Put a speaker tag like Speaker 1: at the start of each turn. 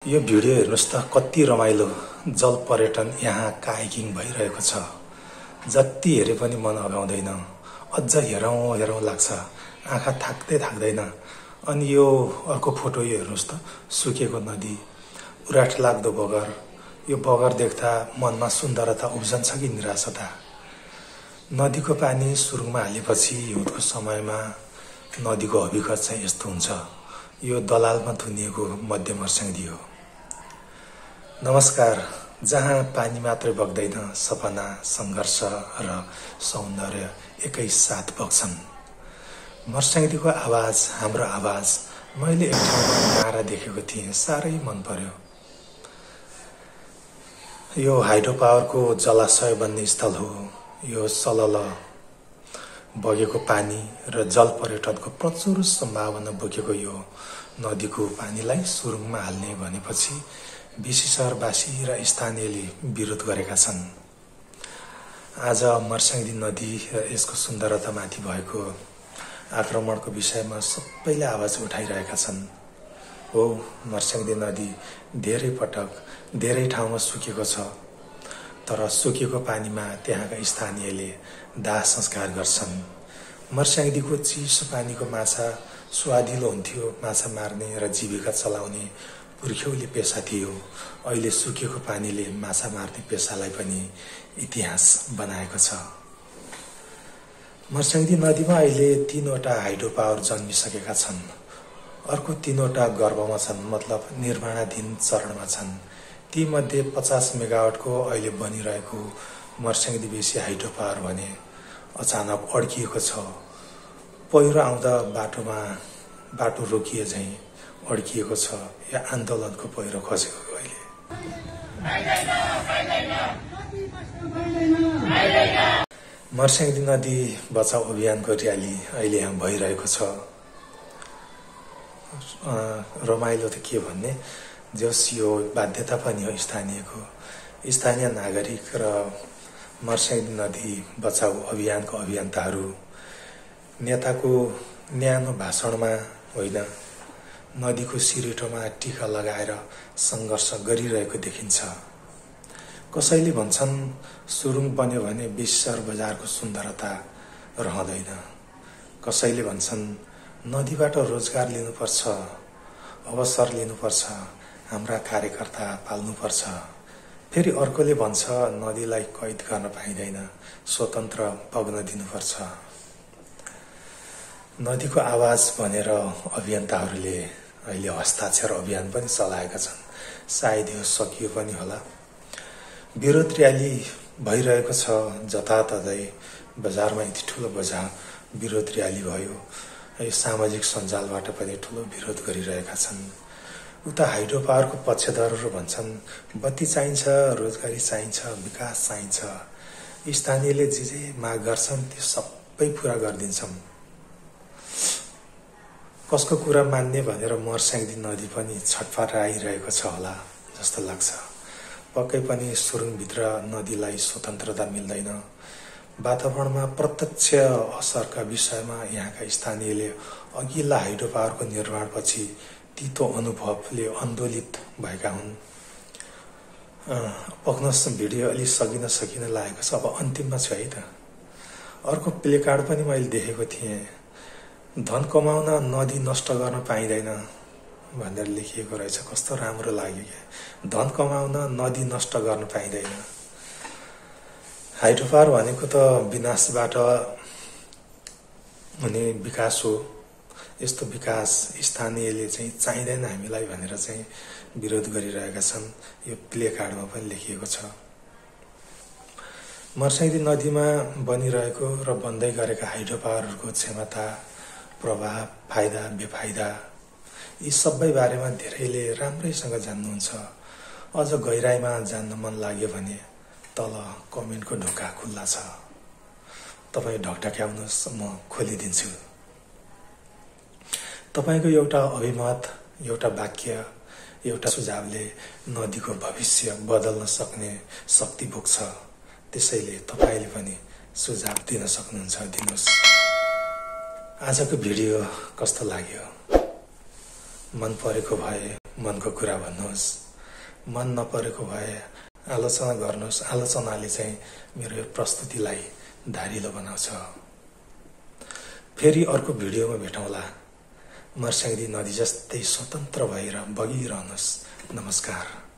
Speaker 1: यो भिडियो हेर्नुस् त कति रमाइलो जल पर्यटन यहाँ कायाकिङ भइरहेको छ। जति हेरे पनि मन अगाउँदैन, अझ हेरौँ हेरौँ लाग्छ, आँखा थाक्दैन। अनि यो अर्को फोटो यो हेर्नुस् त, सुकेको नदी, उराठ लाग्दो बगर। यो बगर देख्दा मनमा सुन्दरता उब्जन्छ कि निराशता। नदीको पानी सुरुङमा हालेपछि हिउँदको समयमा नदीको हकीकत चाहिँ यस्तो हुन्छ। यो दलालमा थुनिएको मध्य मर्स्याङ्दी हो। नमस्कार, जहाँ पानी मात्रै बग्दैन, सपना, संघर्ष र सौन्दर्य एकै साथ बग्छन्। मर्स्याङ्दीको आवाज, हाम्रो आवाज। मैले एक ठाउँमा नारा देखेको थिएँ, साह्रै मन पर्यो। यो हाइड्रो पावरको जलाशय बन्ने स्थल हो। यो सलल बगेको पानी र जल पर्यटनको प्रचुर सम्भावना बोकेको यो नदीको पानीलाई सुरुङमा हाल्ने भनेपछि विशेषरवासी र स्थानीयले विरोध गरेका छन्। आज मर्स्याङ्दी नदी र यसको सुन्दरतामाथि भएको आक्रमणको विषयमा सबैले आवाज उठाइरहेका छन्। हो, मर्स्याङ्दी नदी धेरै पटक धेरै ठाउँमा सुकेको छ, तर सुकेको पानीमा त्यहाँका स्थानीयले दाह संस्कार गर्छन्। मर्स्याङ्दीको चिसो पानीको माछा स्वादिलो हुन्थ्यो। माछा मार्ने र जीविका चलाउने पुर्ख्यौली पेशा थियो। अहिले सुकेको पानीले माछा मार्ने पेशालाई पनि इतिहास बनाएको छ। मर्स्याङ्दी नदीमा अहिले 3वटा हाइड्रो पावर जन्मिसकेका छन्। अर्को 3वटा गर्भमा छन्, मतलब निर्माणाधीन चरणमा छन्। तीमध्ये 50 मेगावाटको अहिले बनिरहेको मर्स्याङ्दी बेसी हाइड्रो पावर भने अचानक अड्किएको छ। पहिरो आउँदा बाटो रोकिए झैं अड्किएको छ। या आन्दोलनको पहिरो खसेको अहिले। मर्स्याङ्दी नदी बचाउ अभियानको र्याली अहिले यहाँ भइरहेको छ। रमाइलो त के भन्ने, जस यो बाध्यता पनि हो स्थानीयको। स्थानीय नागरिक र मर्स्याङ्दी नदी बचाउ अभियानको अभियन्ताहरू नेताको न्यानो भाषणमा होइन, नदीको सिरेटोमा टीका लगाएर संघर्ष गरिरहेको देखिन्छ। कसैले भन्छन् सुरुङ बन्यो भने विश्व बजारको सुन्दरता रहँदैन। कसैले भन्छन् नदीबाट रोजगार लिनुपर्छ, अवसर लिनुपर्छ, हाम्रा कार्यकर्ता पाल्नुपर्छ। फेरि अर्कोले भन्छ नदीलाई कैद गर्न पाइँदैन, स्वतन्त्र बग्न दिनुपर्छ। नदीको आवाज भनेर अभियन्ताहरूले अहिले हस्ताक्षर अभियान पनि चलाएका छन्। सायद यो सकियो पनि होला। विरोध र्याली भइरहेको छ जताततै। बजारमा यति ठुलो विरोध र्याली भयो। यो सामाजिक सञ्जालबाट पनि ठुलो विरोध गरिरहेका छन्। उता हाइड्रो पावरको पक्षधरहरू भन्छन् बत्ती चाहिन्छ, रोजगारी चाहिन्छ, विकास चाहिन्छ। स्थानीयले जे माग गर्छन् त्यो सबै पूरा गरिदिन्छौँ। कसको कुरा मान्ने भनेर मर्स्याङ्दी नदी पनि छटपटाइरहेको छ होला जस्तो लाग्छ। पक्कै पनि सुरुङभित्र नदीलाई स्वतन्त्रता मिल्दैन। वातावरणमा प्रत्यक्ष असरका विषयमा यहाँका स्थानीयले अघिल्ला हाइड्रो पावरको निर्माणपछि तीतो अनुभवले आन्दोलित भएका हुन्। पक्नस भिडियो अलि सकिन लागेको छ। अब अन्तिममा छु है त। अर्को प्ले कार्ड पनि मैले देखेको थिएँ। धन कमाउन नदी नष्ट गर्न पाइँदैन भनेर लेखिएको रहेछ। कस्तो राम्रो लाग्यो क्या। धन कमाउन नदी नष्ट गर्न पाइँदैन। हाइड्रो पावर भनेको त विनाशबाट हुने विकास हो। यस्तो विकास स्थानीयले चाहिँ चाहिँदैन हामीलाई भनेर चाहिँ विरोध गरिरहेका छन्। यो प्ले कार्डमा पनि लेखिएको छ। मर्स्याङ्दी नदीमा बनिरहेको र बन्दै गरेका हाइड्रो पावरहरूको क्षमता, प्रभाव, फाइदा, बेफाइदा यी सबै बारेमा धेरैले राम्रैसँग जान्नुहुन्छ। अझ गहिराईमा जान्न मन लाग्यो भने तल कमेन्टको ढोका खुल्ला छ। तपाईँ ढकढक्याउनुहोस्, म खोलिदिन्छु। तपाईको एउटा अभिमत, एउटा वाक्य, एउटा सुझावले नदीको भविष्य बदल्न सक्ने शक्ति बोक्छ। त्यसैले तपाईले पनि सुझाव दिन सक्नुहुन्छ, दिनुहोस्। आजको भिडियो कस्तो लाग्यो? मन परेको भए मनको कुरा भन्नुहोस्। मन नपरेको भए आलोचना गर्नुहोस्। आलोचनाले चाहिँ मेरो यो प्रस्तुतिलाई धारिलो बनाउँछ। फेरि अर्को भिडियोमा भेटौँला। मर्स्याङ्दी नदी जस्तै स्वतन्त्र भएर बगिरहनुहोस्। नमस्कार।